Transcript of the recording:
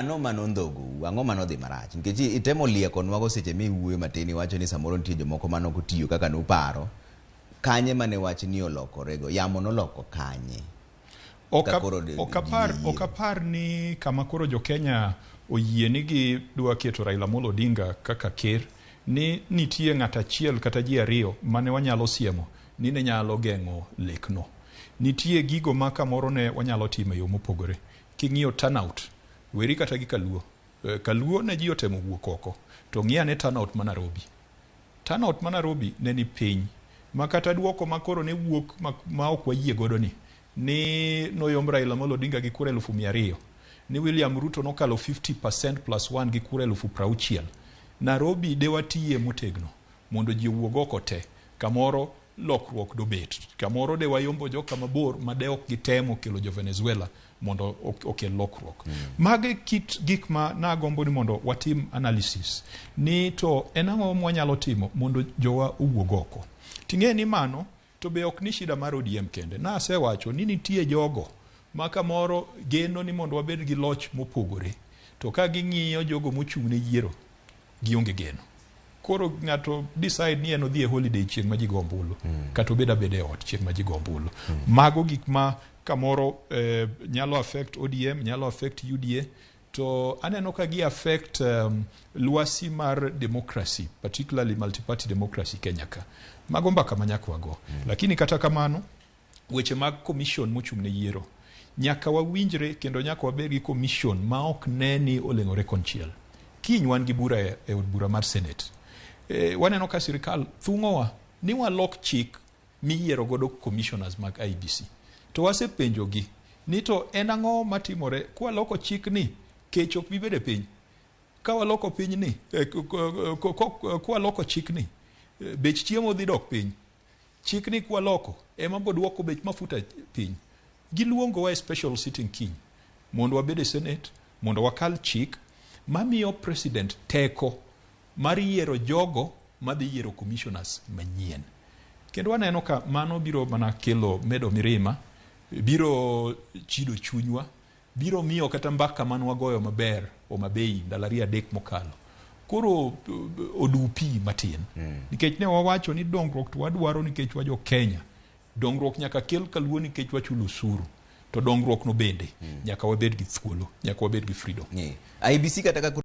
Ang'o manondhogou? Ang'o manodhi marach? Nikech itemo liekonwago seche miwuoyo matin iwacho ni samoro nitie jomoko manok otiyo kaka nuparo. Kanye mane wachni olokorego? Yamo noloko kanye? Ka koro Ok apar ji yiero. Ok apar ni kama koro jo Kenya oyie ni gidwa keto Raila Amolo Odinga kaka ker ni nitie ng'at achiel kata ji ariyo mane wanyalo siemo ni ne nyalo geng'o lekno. Nitie gigo ma kamoro ne wanyalo timo e yo mopogore. King'iyo turnout, weri kata gi Kaluo. Kaluo ne ji otemo wuok oko, to ng'i ane turnout ma Nairobi. Turnout ma Nairobi ne ni piny, ma kata duoko ma koro ne wuok ma ok wayie godo ni, ni noyomb Raila Amolo Odinga gi kura 200,000, ni William Ruto nokalo 50% plus 1 gi kura 60,000. Nairobi de watiye motegno mondo ji owuog oko te, kamoro lokruok dobet. Kamoro de wayombo joka mabor ma de ok gitemo kelo jo Venezuela mondo okel lokruok. Mago e kit gik ma nagombo ni mondo watim analysis ni to en ang'o mwanyalo timo mondo jowa owuog oko. Ting'e ni mano to be ok ni shida mar ODM kende. Nasewacho ni nitie jogo ma kamoro geno ni mondo wabed gi loch mopogore. To ka ging'iyo jogo mochung' ne yiero, gionge geno. Koro ng'ato decide ni en odhi e holiday chieng' ma ji go ombulu, kata obed abeda e ot chieng' ma ji go ombulu. Mago gik ma kamoro nyalo affect ODM, nyalo affect UDA, to aneno ka gi affect lwasi mar democracy, particularly multi-party democracy Kenya ka. Mago mbaka ma nyaka wago. Lakini kata kamano, weche mag commission mochung' ne yiero, nyaka wawinjre kendo nyaka wabed gi commission ma ok ne ni oleng'ore konchiel. Kiny wan gi bura e od bura mar Senate. Waneno ka sirikal thung'owa ni walok chik miyiero godo commissioners mag IEBC. To wasepenjogi ni to en ang'o matimore kwaloko chik ni kech ok bi bedo e piny. Ka waloko piny ni, kwaloko chik ni, bech chiemo dhi dok piny. Chik ni kwaloko ema boduoko bech mafuta piny. Giluongowa e special sitting kiny mondo wabed e Senate mondo wakal chik mamiyo president teko mar yiero jogo madhi yiero commissioners manyien. Kendo waneno ka mano biro mana kelo medo mirima, biro chido chunywa, biro miyo kata mbaka man wagoyo maber Homa Bay ndalo ariyo adek mokalo koro odupi matin. Nikech ne wawacho ni dongruok to wadwaro nikech wa jo Kenya. Dongruok nyaka kel kaluo nikech wachulo osuru. To dongruok no bende nyaka wabed gi thuolo, nyaka wabed gi freedom. IEBC kata ka